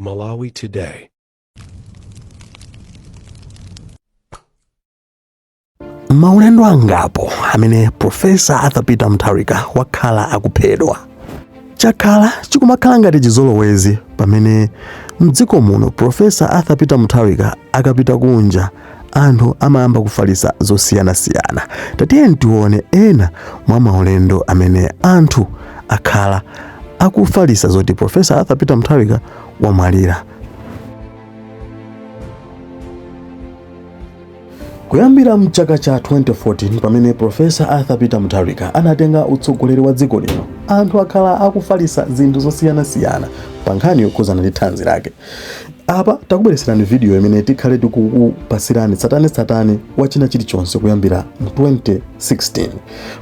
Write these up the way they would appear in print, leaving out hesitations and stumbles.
Malawi Today. Maulendo angapo amene Profesa Arthur Peter Mutharika wakhala akuphedwa, chakhala chikumakhala ngati chizolowezi pamene mdziko muno Profesa Arthur Peter Mutharika akapita kunja anthu amayamba kufalitsa zosiyanasiyana. Tatiyeni tione ena mwa maulendo amene anthu akhala akufalitsa zoti Profesa Arthur Peter Mutharika wamwalira. Kuyambira mchaka cha 2014 pamene Profesa Arthur Peter Mutharika anatenga utsogoleri wa dziko lino, anthu akhala akufalitsa zinthu zosiyanasiyana pa nkhani yokhudzana ndi thanzi lake. Apa takubweretserani video imene tikhale tikukupasirani tsatanetsatane wa china chilichonse kuyambira mu 2016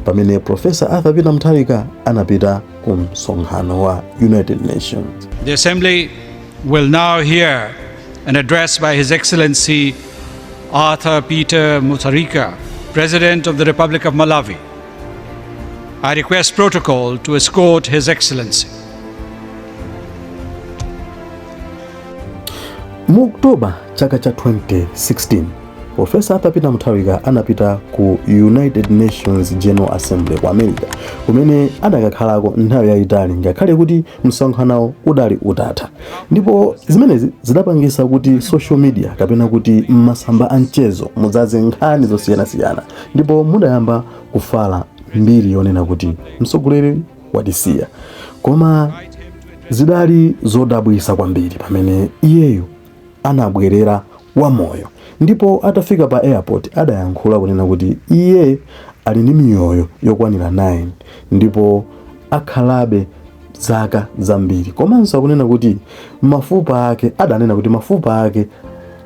pamene Profesa Arthur Peter Mutharika anapita ku msonkhano wa United Nations. The Assembly will now hear an address by His Excellency Arthur Peter Mutharika, President of the Republic of Malawi. I request protocol to escort His Excellency. Mu October chaka cha 2016, Profesa Arthur Peter Mutharika anapita ku United Nations General Assembly ku America kumene adakakhalako nthawi yayitali ngakhale kuti msonkhanowo udali utatha. Ndipo zimenezi zidapangisa kuti social media kapena kuti m'masamba a mchezo mudzaze nkhani zosiyanasiyana ndipo mudayamba kufala mbiri yonena kuti mtsogoleri watisiya. Koma zidali zodabwisa kwambiri pamene iyeyu anabwerera wamoyo ndipo atafika pa airport adayankhula kunena kuti iye ali ndi miyoyo yokwanira 9 ndipo akhalabe zaka zambiri komanso akunena kuti mafupa ake adanena kuti mafupa ake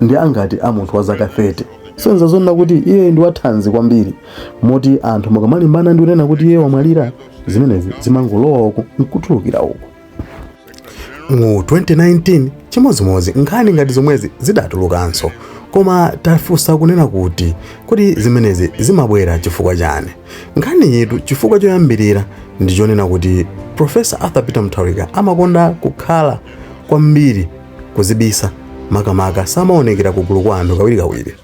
ndi angati a munthu wa zaka 30 sonza zonena kuti iye ndi wathanzi kwambiri moti anthu mukamalimbana ndi kunena kuti iye wamwalira zimenezi zimangolowa uku nkutulukira uku. Mu 2019 chimodzimodzi nkhani ngati zomwezi zidatulukanso koma tafunsa kunena kuti kodi zimenezi zimabwera chifukwa chani? Nkhani yitu chifukwa choyambirira ndi chonena kuti Professor Arthur Peter Mutharika amakonda kukhala kwambiri kuzibisa makamaka samaonekera kugulu kwa anthu kawirikawiri.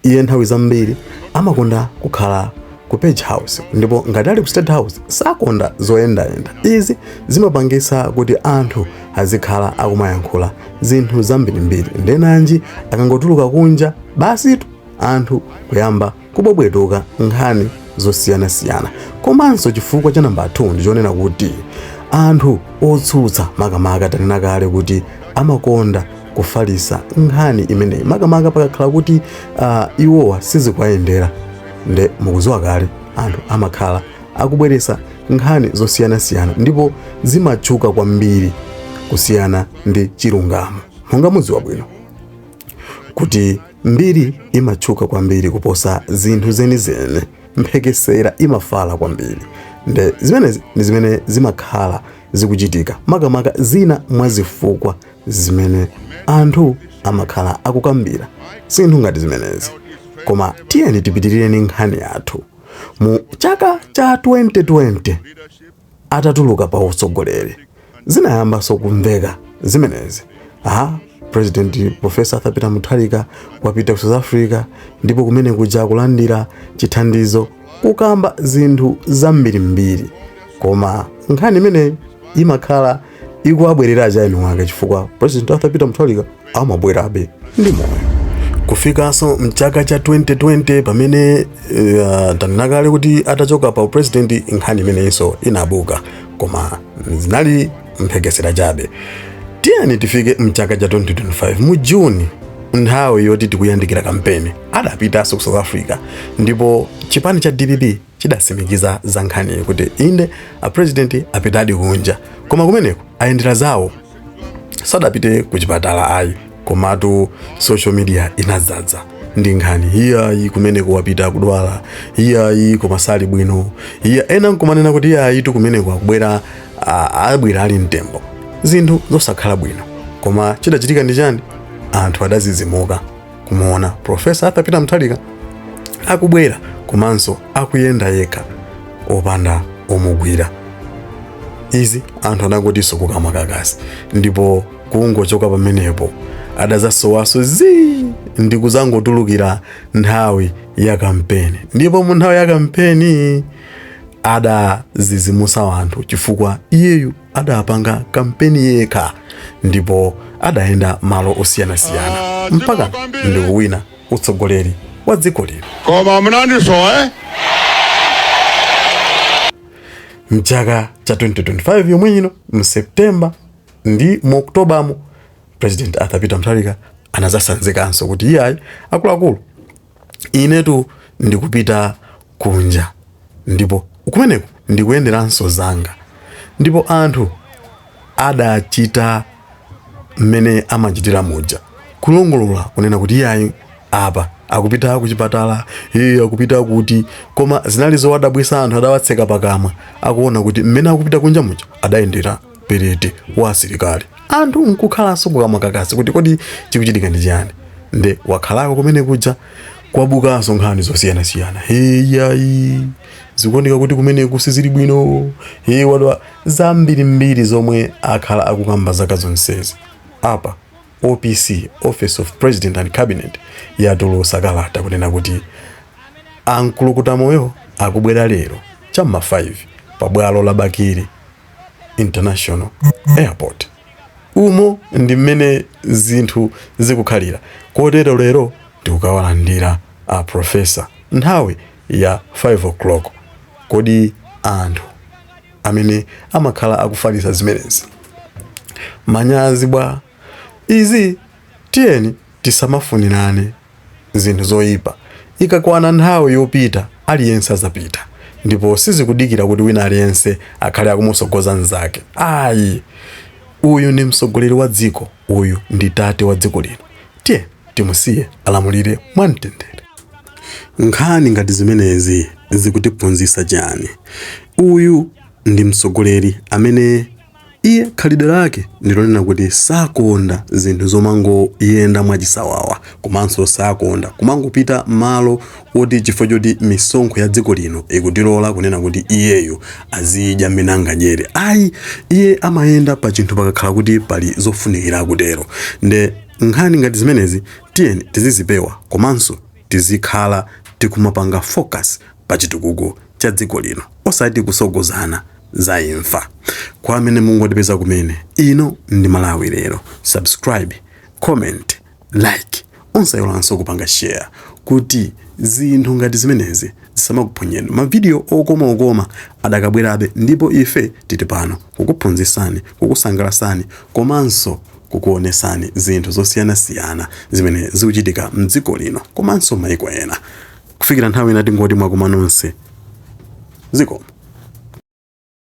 Iye nthawi zambiri amakonda kukhala ku Page House ndipo ngati ali ku State House sakonda zoyendayenda. Izi zimapangisa kuti anthu azikhala akumayankhula zinthu zambirimbiri ndenanji akangotuluka kunja basitu anthu kuyamba kubwebwetuka nkhani zosiyanasiyana. Komanso chifukwa cha namba 2 ndi chonena kuti anthu otsutsa makamaka tanena kale kuti amakonda kufalisa nkhani imeneyi makamaka pakakhala kuti iwowa sizikuwayendera nde mukudziwa kale anthu amakhala akubweresa nkhani zosiyanasiyana ndipo zimatchuka kwambiri kusiyana ndi chilungamo monga mudziwa bwino kuti mbiri imatchuka kwambiri kuposa zinthu zenizeni mphekesera imafala kwambiri nde zimenezi ndi zimene zimakhala zikuchitika makamaka zina mwa zifukwa zimene anthu amakhala akukambira zinthu ngati zimenezi. Koma tiyeni tipitirire ndi nkhani yathu. Mu chaka cha 2020 atatuluka pa utsogoleri zinayambanso kumveka zimenezi. Aha, President Professor Arthur Peter Mutharika wapita ku South Africa ndipo kumene kuja kulandira chithandizo kukamba zinthu zambirimbiri. Koma nkhani imeneyi imakhala ikuwabwerera achaini wake chifukwa President Arthur Peter Mutharika amabwerabe ndi moyo. Kufikanso mchaka cha 2020 pamene tanena kale kuti atachoka pa president nkhani imeneyinso inabuka koma zinali mphekesera chabe. Tiyeni tifike mchaka cha 2025 mu Juni nthawi yoti tikuyandikira kampeni adapitanso ku South Africa ndipo chipani cha DPP chidatsimikiza za nkhaniyi kuti inde a president apitadi kunja koma kumeneko ayendera zawo sadapite ku chipatala ayi komatu social media inadzadza ndi nkhani iyayi kumeneko wapita kudwala iyayi koma sali bwino iya ena nkumanena kuti iyayi tu kumeneko akubwera abwera ali mtembo zinthu zosakhala bwino koma chidachitika ndi chani anthu adazizimuka kumuona Professor Arthur Peter Mutharika akubwera komanso akuyenda yekha opanda omugwira. Izi anthu anangotinso kukamwa kakasi ndipo Kungochoka pamenepo adazasowaso zii ndi kuzangotulukira nthawi ya kampeni, ndipo mu nthawi ya kampeni adazizimusa anthu chifukwa iyeyu adapanga kampeni yekha ndipo adayenda malo osiyanasiyana mpaka ndikuwina utsogoleri wa dziko lino. Koma munandisowa, eh? Mchaka cha 2025 yomwe ino, mu September ndi mu Oktobamo, President Arthur Peter Mutharika anazasanzikanso kuti iyayi, akuluakulu, inetu ndikupita kunja ndipo kumeneko ndikuyenderanso zanga. Ndipo anthu adachita mmene amachitira muja, kulongolola kunena kuti iyayi, apa akupita kuchipatala, iye akupita kuti. Koma zinali zowadabwisa, anthu adawatseka pakamwa akuona kuti mmene akupita kunja muja adayendera perete wa asilikali. Anthu nkukhalanso kukamwa kakasi kuti kodi chikuchitika ndi chiyani? Nde wakhalako kumene kuja, kwabukanso nkhani zosiyanasiyana. Heyayi, zikuoneka kuti kumeneku sizili bwino, he wadwa, zambirimbiri zomwe akhala akukamba zaka zonsezi. Apa OPC, Office of President and Cabinet, yatulusa kalata kunena kuti amkulukutamoyo akubwera lero cham'ma 5 pabwalo la Bakili International Airport. Umo ndi mmene zinthu zikukhalira, kotero lero tikukawalandira a professor nthawi ya 5 o'clock. Kodi anthu amene amakhala akufalitsa zimenezi manyazi bwa izi? Tiyeni tisamafunirane zinthu zoyipa. Ikakwana nthawi yopita, aliyense azapita, ndipo sizikudikira kuti wina aliyense akhale akumusogoza mnzake, ayi. Uyu ndi mtsogoleri wa dziko, uyu ndi tate wa dziko lino. Tiye timusiye alamulire mwamtendere. Nkhani ngati zimenezi zikutiphunzitsa chani? Uyu ndi mtsogoleri amene iye khalidwe lake ndilonena kuti sakonda zinthu zomangoyenda mwachisawawa, komanso sakonda kumangopita malo oti chifukwa choti misonkho ya dziko lino ikutilola kunena kuti iyeyo azidya mmene angadyere, ayi. Iye amayenda pa chinthu pakakhala kuti pali zofunikira kutero. Nde nkhani ngati zimenezi tiyeni tizizipewa, komanso tizikhala tikumapanga focus pa chitukuko cha dziko lino, osati kusogozana za imfa. Kwa amene mungotipeza kumene, ino ndi Malawi Lero. Subscribe, comment, like, osayiwalanso kupanga share kuti zinthu ngati zimenezi zisamakuphonyeni. Mavidiyo okoma okoma adakabwerabe, ndipo ife tili pano kukuphunzitsani, kukusangalasani komanso kukuonesani zinthu zosiyanasiyana zimene zikuchitika mdziko lino komanso maiko ena. Kufikira nthawi ina, tingoti mwakuma nonse, zikomo.